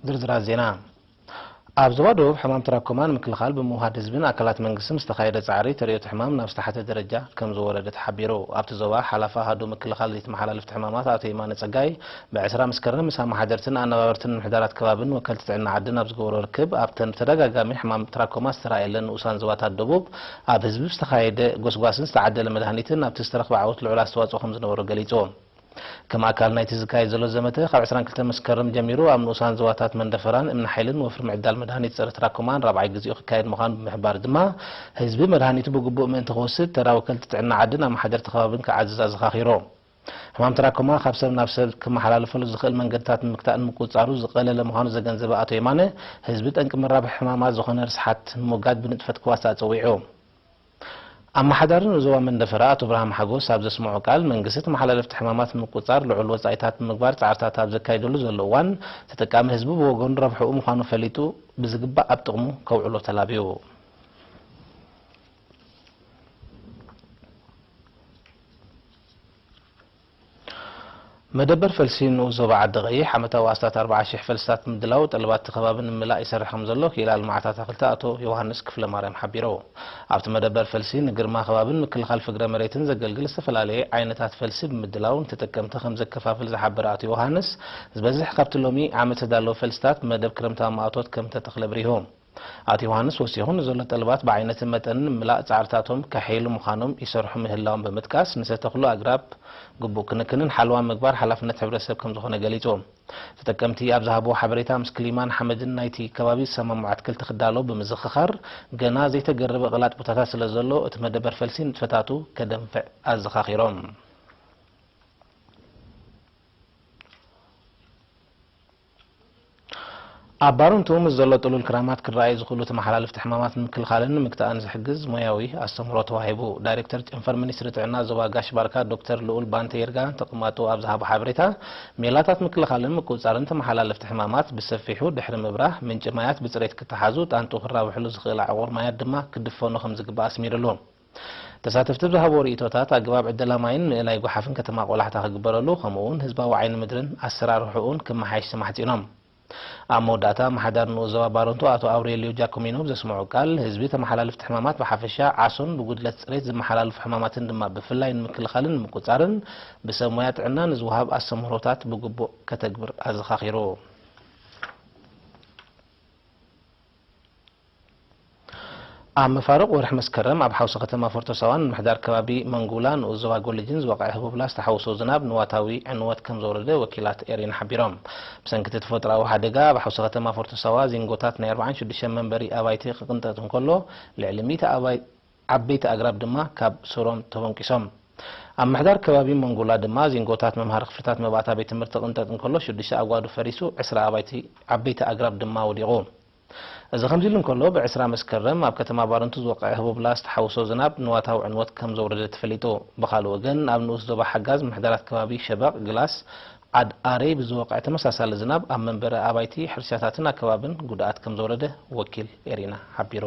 ዝርዝራት ዜና። ኣብ ዞባ ደቡብ ሕማም ትራኮማ ንምክልኻል ብምውሃድ ህዝብን ኣካላት መንግስትን ዝተኻየደ ጻዕሪ ተርእዮት ሕማም ናብ ዝተሓተ ደረጃ ከም ዝወረደ ተሓቢሩ። ኣብቲ ዞባ ሓላፊ ኣሃዱ ምክልኻል ዘይተመሓላለፍቲ ሕማማት ኣቶ የማነ ጸጋይ ብዕስራ መስከረም ምስ ኣመሓደርትን ኣነባበርትን ምምሕዳራት ከባብን ወከልቲ ጥዕና ዓድን ኣብ ዝገበሮ ርክብ ኣብተን ብተደጋጋሚ ሕማም ትራኮማ ዝተራእየለን ንኡሳን ዞባታት ደቡብ ኣብ ህዝቢ ዝተኻየደ ጎስጓስን ዝተዓደለ መድሃኒትን ኣብቲ ዝተረኽበ ዓወት ልዑል ኣስተዋጽኦ ከም ዝነበሮ ገሊጹ። ከም ኣካል ናይቲ ዝካየድ ዘሎ ዘመተ ካብ ዕስራን ክልተን መስከረም ጀሚሩ ኣብ ንኡሳን ዞባታት መንደፈራን እምኒ ሓይልን ወፍሪ ምዕዳል መድሃኒት ጸረ ትራኮማን ራብዓይ ግዜኡ ክካየድ ምዃኑ ብምሕባር ድማ ህዝቢ መድሃኒቱ ብግቡእ ምእንቲ ክወስድ ተራ ወከልቲ ጥዕና ዓድን ኣመሓደርቲ ከባብን ክዓዝዝ ኣዘኻኺሩ። ሕማም ትራኮማ ካብ ሰብ ናብ ሰብ ክመሓላለፈሉ ዝኽእል መንገድታት ንምግታእን ምቁጽጻሩ ዝቐለለ ምዃኑ ዘገንዘበ ኣቶ የማነ፣ ህዝቢ ጠንቂ መራብሒ ሕማማት ዝኾነ ርስሓት ንምውጋድ ብንጥፈት ክዋሳእ ጸዊዑ። ኣመሓዳሪ ንዞባ መንደፈራ ኣቶ ብርሃም ሓጎስ ኣብ ዘስምዖ ቃል፣ መንግስቲ ተመሓላለፍቲ ሕማማት ንምቁጽጻር ልዑል ወጻኢታት ብምግባር ጻዕርታት ኣብ ዘካይደሉ ዘሎ እዋን፣ ተጠቃሚ ህዝቢ ብወገኑ ረብሕኡ ምዃኑ ፈሊጡ ብዝግባእ ኣብ ጥቕሙ ከውዕሎ ተላብዩ። መደበር ፈልሲ ንኡስ ዞባ ዓዲ ቀይሕ ዓመታዊ ኣስታት ኣርብዓ ሺሕ ፈልስታት ምድላው ጠለባት እቲ ከባቢ ንምላእ ይሰርሕ ከም ዘሎ ክኢላ ልምዓት ኣታኽልቲ ኣቶ ዮሃንስ ክፍለማርያም ሓቢሩ። ኣብቲ መደበር ፈልሲ ንግርማ ከባብን ምክልኻል ፍግረ መሬትን ዘገልግል ዝተፈላለየ ዓይነታት ፈልሲ ብምድላው ንተጠቀምቲ ከም ዘከፋፍል ዝሓበረ ኣቶ ዮሃንስ፣ ዝበዝሕ ካብቲ ሎሚ ዓመት ዝተዳለወ ፈልስታት ብመደብ ክረምታዊ ማእቶት ከም ተተኽለ ኣብሪሁ። ኣቶ ዮሃንስ ወሲኹ ንዘሎ ጠለባት ብዓይነትን መጠንን ንምላእ ጻዕርታቶም ከሐይሉ ምዃኖም ይሰርሑ ምህላዎም ብምጥቃስ፣ ንዝተተኽሉ ኣግራብ ግቡእ ክንክንን ሓለዋን ምግባር ሓላፍነት ሕብረተሰብ ከም ዝኾነ ገሊጹ። ተጠቀምቲ ኣብ ዝሃብዎ ሓበሬታ፣ ምስ ክሊማን ሓመድን ናይቲ ከባቢ ዝሰማምዑ ኣትክልቲ ክዳሎ ብምዝኽኻር፣ ገና ዘይተገረበ ቐላጥ ቦታታት ስለ ዘሎ፣ እቲ መደበር ፈልሲ ንጥፈታቱ ከደንፍዕ ኣዘኻኺሮም። ኣብ ባረንቱ ምስ ዘሎ ጥሉል ክራማት ክረኣዩ ዝኽእሉ ተመሓላለፍቲ ሕማማት ንምክልኻልን ንምግታእን ዝሕግዝ ሞያዊ ኣስተምህሮ ተዋሂቡ። ዳይሬክተር ጨንፈር ሚኒስትሪ ጥዕና ዞባ ጋሽ ባርካ ዶክተር ልኡል ባንተ ይርጋ ንተቐማጦ ኣብ ዝሃቦ ሓበሬታ፣ ሜላታት ምክልኻልን ምቁጽጻርን ተመሓላለፍቲ ሕማማት ብሰፊሑ ድሕሪ ምብራህ፣ ምንጪ ማያት ብጽሬት ክተሓዙ፣ ጣንጡ ክራብሕሉ ዝኽእል ኣዕቑር ማያት ድማ ክድፈኑ ከም ዝግባእ ኣስሚርሉ። ተሳተፍቲ ብዝሃብዎ ርእይቶታት፣ ኣገባብ ዕደላ ማይን ምእላይ ጓሓፍን ከተማ ቆላሕታ ክግበረሉ፣ ከምኡ እውን ህዝባዊ ዓይኒ ምድርን ኣሰራርሕኡን ክመሓየሽ ተማሕጺኖም። ኣብ መወዳእታ፣ ኣመሓዳሪ ንኡስ ዞባ ባረንቱ ኣቶ ኣውሬልዮ ጃኮሚኖ ብዘስምዖ ቃል፣ ህዝቢ ተመሓላለፍቲ ሕማማት ብሓፈሻ፣ ዓሶን ብጉድለት ጽሬት ዝመሓላለፉ ሕማማትን ድማ ብፍላይ ንምክልኻልን ንምቁጻርን፣ ብሰብ ሞያ ጥዕና ንዝወሃብ ኣስተምህሮታት ብግቡእ ከተግብር ኣዘኻኺሩ። ኣብ መፋርቕ ወርሒ መስከረም ኣብ ሓውሲ ከተማ ፎርቶ ሳዋን ምምሕዳር ከባቢ መንጉላ ንኡስ ዞባ ጎልጅን ዝወቕዐ ህቦብላ ዝተሓወሶ ዝናብ ንዋታዊ ዕንወት ከም ዘውረደ ወኪላት ኤሪና ሓቢሮም። ብሰንኪ እቲ ተፈጥሮኣዊ ሓደጋ ኣብ ሓውሲ ከተማ ፎርቶ ሳዋ ዚንጎታት ናይ ኣርባዓን ሽዱሽተን መንበሪ ኣባይቲ ክቕንጠጥ እንከሎ ልዕሊ ሚእቲ ኣባይ ዓበይቲ ኣግራብ ድማ ካብ ሱሮም ተቦንቂሶም። ኣብ ምምሕዳር ከባቢ መንጉላ ድማ ዚንጎታት መምሃሪ ክፍልታት መባእታ ቤት ትምህርቲ ክቕንጠጥ እንከሎ ሽዱሽተ ኣጓዱ ፈሪሱ ዕስራ ኣባይቲ ዓበይቲ ኣግራብ ድማ ወዲቑ። እዚ ከምዚ ኢሉ እንከሎ፣ ብዕስራ መስከረም ኣብ ከተማ ባረንቱ ዝወቀዐ ህቦብላ ዝተሓውሶ ዝናብ ንዋታዊ ዕንወት ከም ዘውረደ ተፈሊጡ። ብኻልእ ወገን፣ ኣብ ንኡስ ዞባ ሓጋዝ ምምሕዳራት ከባቢ ሸበቕ፣ ግላስ፣ ዓድ ኣረይ ብዝወቀዐ ተመሳሳሊ ዝናብ ኣብ መንበሪ ኣባይቲ፣ ሕርሻታትን ኣከባብን ጉድኣት ከም ዘውረደ ወኪል ኤሪና ሓቢሩ።